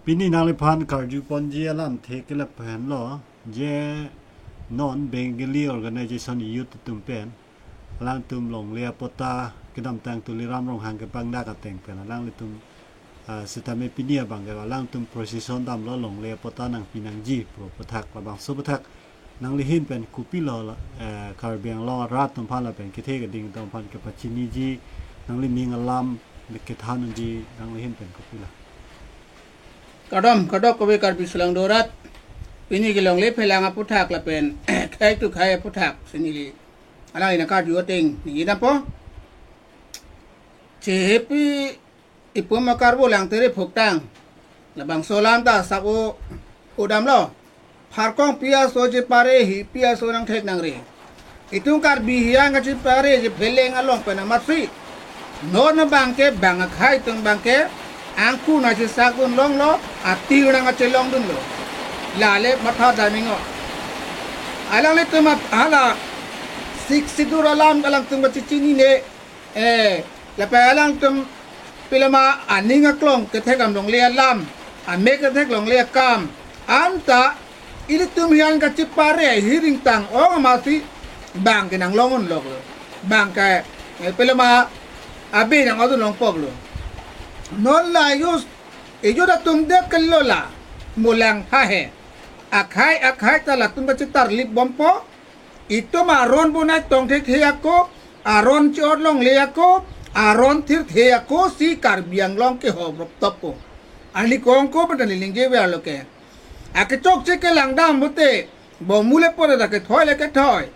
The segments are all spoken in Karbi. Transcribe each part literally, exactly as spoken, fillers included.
Pini nangliphan karjuponji alamthe ke lahenlo, je non Bengali organization youth atum pen alangtum longle apatta kedamtang Tuliram Ronghang kepangdak ateng pen alanglitum, ah, sitame pini abang ke alangtum procession damlo, longle apatta nangpi nangji pu aputhak, labangso aputhak nanglihin pen kopilo, eh, Karbi Anglong arat atum aphan lapen kethe keding atum aphan kepachiniji, nanglining alam kethan unji, nanglihin pen kopilo? Kardom, kardom kave Karbi Anglong arat. Pini ke longle phelang aputhak lapen khei tu khei aputhak si neli alangli nangkarju ateng ningje dampo. Chehepi ipum akarbo lang tere phuktang. Labangso alam ta sak o-o damlo. Pharkong pi aso chepare, hi pi aso nangthek nangre. Itum Karbi hiyan kachepare chepheleng along pen amatsi non abang ke bang akhei atum abang ke angku nangchesak dun longlo, atir nangkachelong dunlo. Lale matha damji o. Alanglitum ap-, hala Sixth Schedule alam alangtum kachechinine. Eh, lapen alangtum pilama aning aklong kethek am longle alam, amek kethek longle akam, anta ilitum hiyan kachepare hiring tang-ong amatsi bang ke nanglong unloklo. Bang ke, eh, pilama abi nang-odun longpoklo. Non la use, ejut atum det kelo la, mo lang tha he. Akhei, akhei ta latum kachetarlip bompo, itum aron bonai tong thekthe ako, aron chi-ot longle ako, aron thirthe ako si Karbi Anglong ke ho brop top ko. Arli kong ko pada ni lingje ver lo ke. Akechokche ke langdam pute, bongmu le pore da kethoi le kethoi.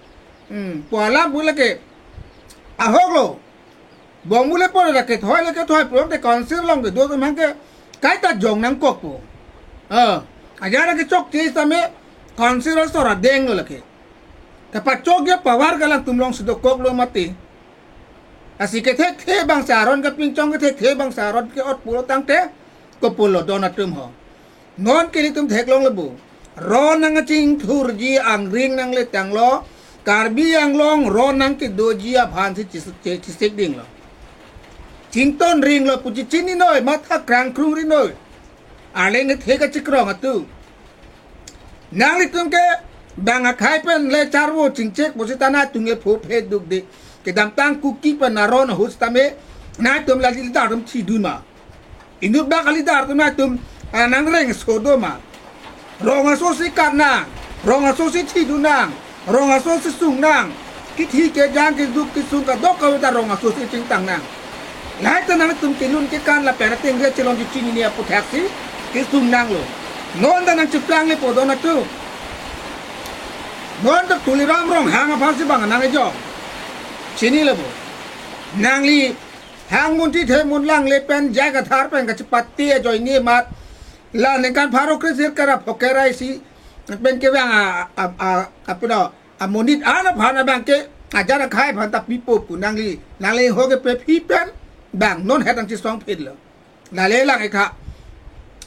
Hmm, pu alam pu lake ahok lo. Bongmu le pore da kethoi le kethoi pulote council along kedo atum abang ke kaita jong nangkokpo. Ah, ajat akechokche sitame council asor adeng lo lake. Kapachok ya power ke alangtum alongsi dokoklo mati. Lasi kethekthe abang si aron kapinchong, kethekthe abang si aron ke-ot pulo tangte, kopulo don atum ho. Non ke ilitum theklong le bo. Ron nangkachingthurji angring nangle tanglo, Karbi Anglong ron nangkedoji aphan si chis-, che-, chisik dinglo. Chington ringlo pu chechinine noi, matha krangkrung ri noi. Arleng kethe kachekrong atum. Nanglitum ke bang akhei pen le charvo chingchek pusitame nangtum ke pho phe duk de. Kedamtang Kuki pen aron ahut sitame nangtum la leader atum thidun ma? Inut bak a-leader atum nangtum, ah, nangrengso do ma? Rong aso si kat nang, rong aso si thidun nang, rong aso si sung nang. Kithi kejang keduk kesung kadokave ta rong aso si chingtang nang. Lahai ta nangtum kelun kekan lapen ateng re chelong chechinine aputhak si kesung nanglo. Non ta nangcheplang le po don atum. Non ta Tuliram Ronghang aphan si bang nang-ejok. Chinilo bo. Nangli hang munthi the mun lang le pen J I Kathar pen kachepate ajoine amat, la ningkan pharo kre-sirkep ra phoke ra isi pen kevang a, a, a, a, puno, amonit an aphan abang ke ajat akhei aphan ta pipo pu nangli, nangli ho kepephi pen bang non het nangchesong phitlo. Lale lang ikha.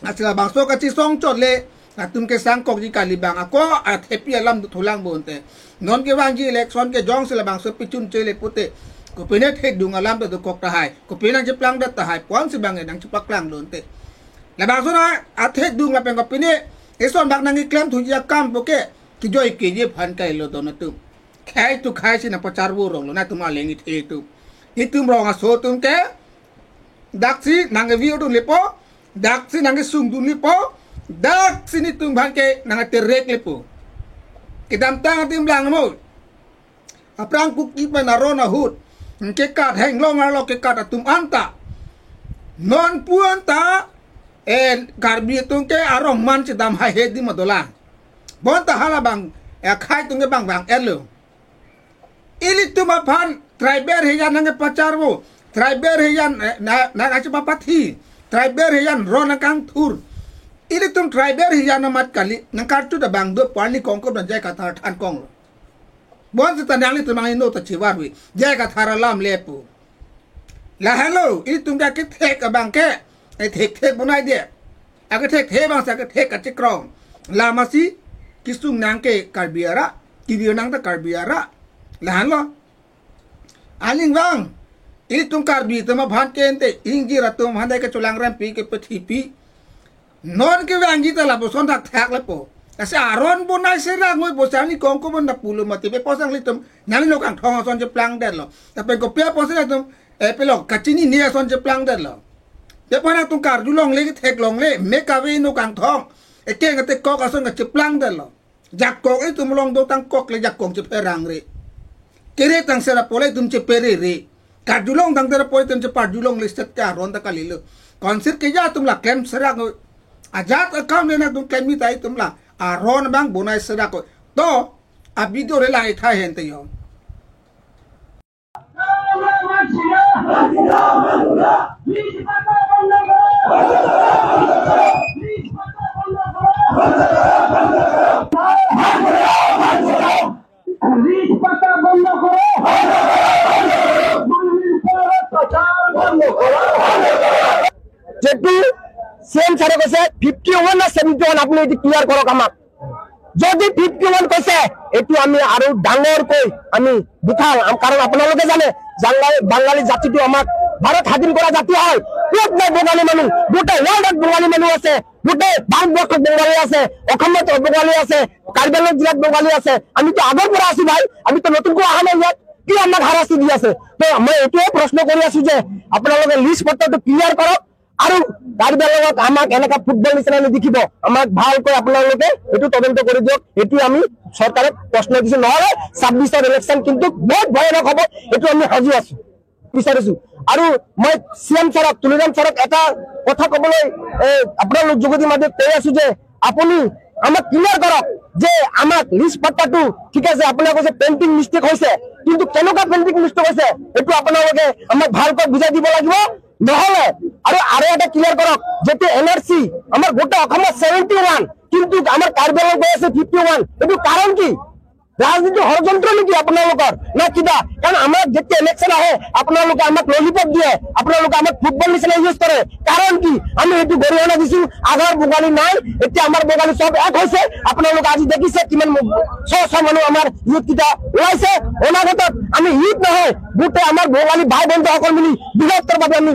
Lasi labangso kachesong chot le, latum kesangkokji kali bang ako, athepi alam dothulang bonte. Non kevangji election ke jongsi labangso pichun chele pute, kopine thedung alam ta dokok tahai, kopine nangcheplang det tahai, pu-an si bang nangchepaklang lonte. Labangso na athedung lapen kopine eson bak nangkeklemthuji akam pu ke, kejoikeji aphan kailo don atum. Khei tu khei si nangpacharvo ronglo, nangtum aleng ithe atum. Itum rong aso atum ke, daksi nangkevi-o dun lepo, daksi nangkesung dun lepo, daksi netum aphan ke nangterek lepo. Kedamtang adim lang mo. Aphrang Kuki pen aron ahut kekat henglong arlo kekat atum anta. Non pu anta, eh, Karbi atum ke arong man chedam haihe di ma dolang. Bonta hala bang, eh, akhei atum ke bang bang-etlo. Ilitum aphan tribal hiyan nangkepacharvo, tribal hiyan, eh, na, nangkachepapathi, tribal hiyan ron nangkangthur. Ilitum tribal hiyan amat kali, nangkarju ta bang do pu arli kongkop dan J I Kathar than konglo. Bonsita nanglitum nangli no ta chivarve, J I Kathar alam le pu. Lahenlo, ilitum ke kethek abang ke, eh, thekthe bonai de. Akethekthe abang si akethek kachekrong. Lamasi kesung nang ke Karbi ara, kevir nang ta Karbi ara. Lahenlo. Aling vang. Ilitum Karbi atum aphan ke ante, ingjir atum aphan dai kecholang rampi kepethipi. Non kevangji ta lapuson thakthak lapu. Lasi aron bonai serak ngoi bosan ni kongko bon na pulo mati pe posang litum. Nangli no kangthong ason cheplangdetlo. Tapi kopi apotsi latum, eh, pelo kachinine ason cheplangdetlo. Pe pon atum karjulongle, theklongle, me kave no kangthong. Ekeng ate kok ason kacheplangdetlo. Jakong itum along dotang kok le jakong chepherangre. Kere tang sera pole itum cheperere. Karjulong tang sera pole itum cheparjulongle, state ke aron ta kalilo. Council keja atum la klem serak. Ajat account le nangtum klem ni ta itum la. Aron abang bonai serak ko. To, a video le lang ithai hen te yo. যিটো C M ছাৰে কৈছে, fifty one না seventy one, আপুনি এইটো ক্লিয়াৰ কৰক আমাক। যদি fifty one কৈছে, এইটো আমি আৰু ডাঙৰকৈ আমি দেখাম। আম-, কাৰণ আপোনালোকে জানে, বাঙালী, বাঙালী জাতিটো আমাক ভাৰত স্বাধীন কৰা জাতি হয়। ক'ত নাই বঙালী মানুহ? গোটেই ৱৰ্ল্ডত বঙালী মানুহ আছে, গোটেই ভাৰতবৰ্ষত বঙালী আছে, অসমত বঙালী আছে, কাৰ্বি আংলং জিলাত বঙালী আছে। আমিতো আগৰ পৰা আছো ভাই, আমিতো নতুনকৈ অহা নাই ইয়াত। কিয় আমাক হাৰাশাস্তি দি আছে? তো মই এইটোৱে প্ৰশ্ন কৰি আছো যে আপোনালোকে লিষ্ট পত্ৰটো ক্লিয়াৰ কৰক। আৰু কাৰ্বি আংলঙত আমাক এনেকা ফুটবল নিচিনা নেদেখিব। আমাক ভালকৈ আপোনালোকে এইটো তদন্ত কৰি দিয়ক। এইটো আমি চৰকাৰক প্ৰশ্ন দিছো, নহ'লে ছাব্বিছৰ ইলেকশ্যন কিন্তু বহুত ভয়ানক হ'ব। এইটো আমি সাজু আছো, বিচাৰিছো। আৰু মই চি এম ছাৰক, তুলিৰাম ছাৰক এটা কথা ক'বলৈ, এ, আপোনালোক যোগেদি মই কৈ আছো যে আপুনি আমাক ক্লিয়াৰ কৰক যে আমাক লিষ্ট পত্তাটো, ঠিক আছে, আপোনালোকে যে প্ৰিণ্টিং মিষ্টেক হৈছে, কিন্তু কেনেকুৱা প্ৰিণ্টিং মিষ্টেক হৈছে, এইটো আপোনালোকে আমাক ভালকৈ বুজাই দিব লাগিব। নহ'লে আৰু, আৰু এটা ক্লিয়াৰ কৰক, যেতিয়া এন আৰ চি আমাৰ গোটেই অসমত ছেভেণ্টি ওৱান, কিন্তু আমাৰ কাৰ্বি আংলং কৈ আছে ফিফটি ওৱান, এইটো কাৰণ কি? ৰাজনীতি ষড়যন্ত্ৰ নেকি আপোনালোকৰ, না কিবা? কাৰণ আমাৰ যেতিয়া ইলেকশ্যন আহে, আপোনালোকে আমাক ললিপপ দিয়ে, আপোনালোকে আমাক ফুটবল নিচিনা ইউজ কৰে। কাৰণ কি? আমি এইটো গৰিহণা দিছো, আগৰ বঙালী নাই, এতিয়া আমাৰ বঙালী চব এক হৈছে। আপোনালোকে আজি দেখিছে কিমান ম-, শ শ মানুহ আমাৰ ইউথ কেইটা ওলাইছে। অনাগতত আমি ইউথ নহয়, গোটেই আমাৰ বঙালী ভাই বন্ধুসকল মিলি বৃহত্তৰভাৱে আমি